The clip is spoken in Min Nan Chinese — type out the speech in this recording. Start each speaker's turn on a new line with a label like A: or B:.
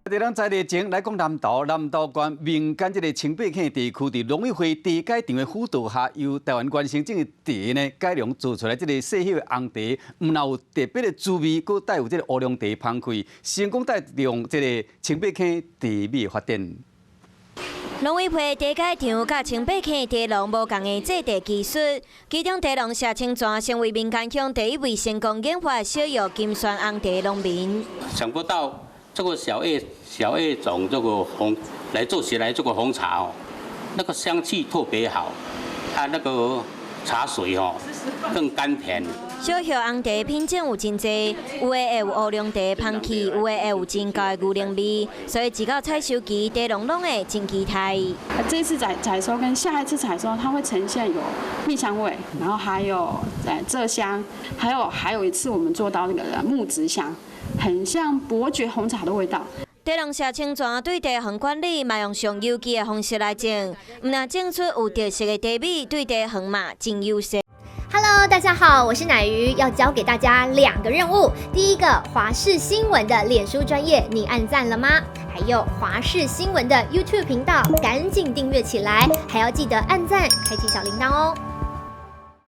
A: 佇咱在地前來講南投，南投縣民間這个清白坑地區，佇農委會茶改場的輔導下，由台灣原生種的茶呢改良做出來這个細葉的紅茶，毋但有特別的滋味，閣帶有這个烏龍茶香氣，成功帶動這个清白坑茶米的發展。
B: 農委會茶改場佮清白坑茶農無仝的製茶技術，其中茶農謝清泉成為民間鄉第一位成功研發小葉金萱紅茶農民。
C: 想不到這個小葉種這個紅來做起來這個紅茶哦，那個香氣特別好，它那個茶水哦更甘甜。
B: 小葉紅茶品種有真濟，有的會有烏龍茶香氣，有的會有真厚的牛奶味，所以一到採收期，茶農攏會真期待。
D: 這次採收跟下一次採收，它會呈現有蜜香味，然後還有蔗香，還有一次我們做到那個木質香。很像伯爵紅茶的味道。
B: 茶農謝清泉對茶園管理嘛用上有機的方式來種，毋但種出有特色的茶米，對茶園嘛真優勢。
E: Hello，大家好，我是奶魚，要教給大家兩個任務。第一個，華視新聞的臉書專頁，你按讚了嗎？還有華視新聞的 YouTube 頻道，趕緊訂閱起來，還要記得按讚，開啟小鈴鐺哦。